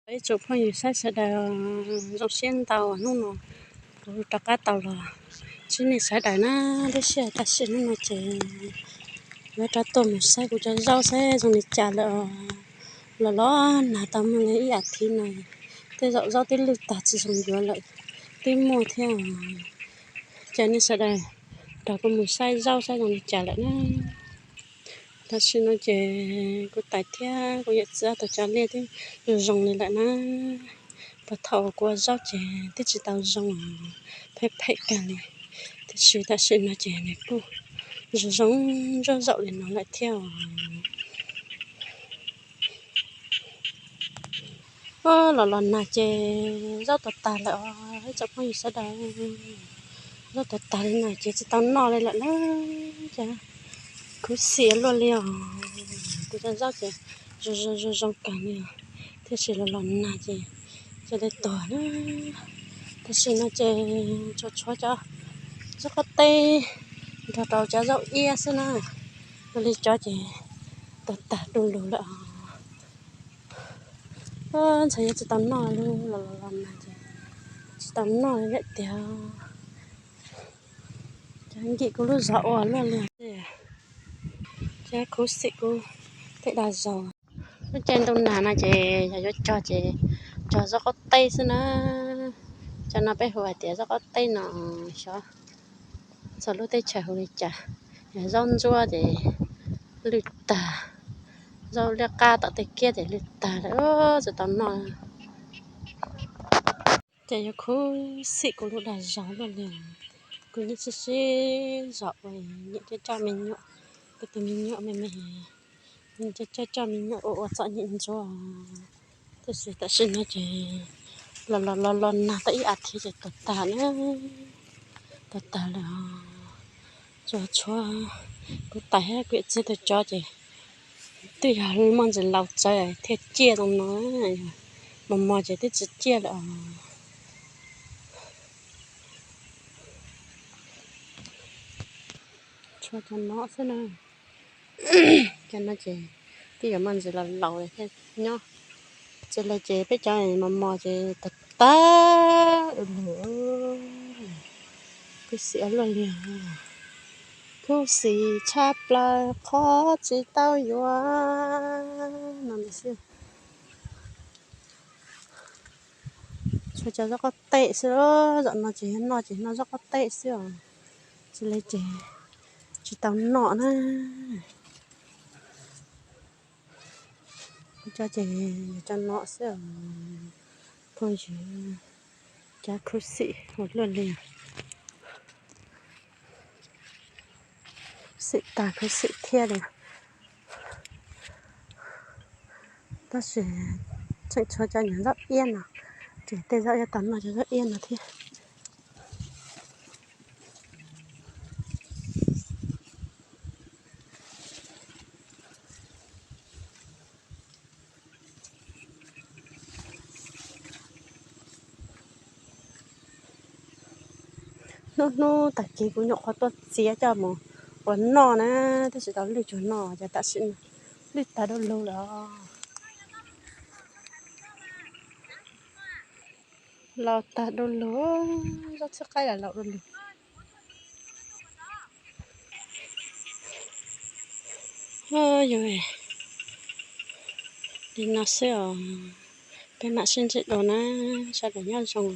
Ib tsoom phooj ywg saib sawv daws, zoo siab ntau hnub no kuv rov qab tau los ntsib nej sawv daws na. Lub sij hawm tam sim hnub no ces yuav rov tuaj mus saib kuv cov zaub saib zoo li cas lawm os. Los los nag tau muaj li ib as thiv no, tej zaum zaub twb lwj tag tsis zoo yuav lawm twb muaj thiab. Ces nej sawv daws nrog kuv mus saib zaub saib zoo li cas lawm na. Tam sim no ces kuv tais thiab kuv yawm txiv ob tug cov liaj twb zoo zoo li lawm na. Puag thaum kuv ua zaub ces twb tsis tau zoo, phem phem kawg li, tiam sis tam sim no ces nws kuj zoo zoo ntsuab zaum li no lawm thiab os. Los los nag ces zaub tuag tag lawm os ib tsoom phooj ywg sawv daws. Zaub tuag tag li no ces tsis tau noj li lawm na. Ces khuv xim luaj li os. Kuv cov zaub ces zoo zoo zoo kawg li os, tiam sis los los nag ces cia li tuag na. Tam sim no ces tsuas tshuav cov zaub qaub teb nrog rau cov zaub iab xwb na. Ua li cov ces tuag tag du lug lawm os. Ntshai yuav tsis tau noj li, los los los nag ces tsis tau noj li lawm tiag. Cov nkim kuv lub zos ua luaj li. Cov khuv xim kuv tej dag zog. Lub caij ntuj nag no ces yog yuav cog ces cog zaub qaub teb xwb na. Cov no peb hu hais tias zaub qaub teb no, xyov txhua lub teb chaws hu li cas. Yog zaub ntsuab ces lwj tag, zaub liab qab tom tej kiab ces lwj tag lawm, tsis tau noj. Ces yuav khuv xim kuv lub dag zog luaj li. Kuv nyiam sib sib zog ua, nyiam coj coj me nyuam, kuv tus me nyuam me me, nyiam coj coj me nyuam ua ua txom nyem ntsuab. Tiam sis tam sim no ces los los los los nag tau ib as thiv ces tuag tag na, tuag tag lawm. Tsuas tshuav kuv tais thiab kuv yawm txiv tus tsov ces twb yog muaj ntsis laus tsawv thiaj ciaj zoo no, mos mos ces twb tsis ciaj lawm os. Tshuav cov no xwb na. Cov no ces twb yuav muaj ntsis laus laus thiaj nyob. Tsis li ces peb cov mos mos ces tag tag lawm. Khuv xim luaj li, khuv xim tshaj plaws qhov tsis tau yuav no xwb. Tshuav cov zaub qaub teb xwb, zaum no ces noj ces noj zaub qaub teb xwb os. Tsis li ces tsis tau noj na. Cov ces yog cov no xwb os phooj ywg. Cov khuv xim ua luaj li, khuv xim tag khuv xim thiab li. Tab sis tseem tshuav cov nyuag zaub iab no, ces tej zaum yuav tau noj cov zaub iab no thiab. Hnub hnub tag kis kuv nyuam qhuav tuaj txiav coj mus ua noj na, twb tsis tau lwj tsuag noj ces tam sim no lwj tag du lug lawm. Laus tag du lug, zaub txhwb qaib los laus du lug. Yog li no xwb os, peb mam sib ntsib dua na, sawv daws nyob zoo.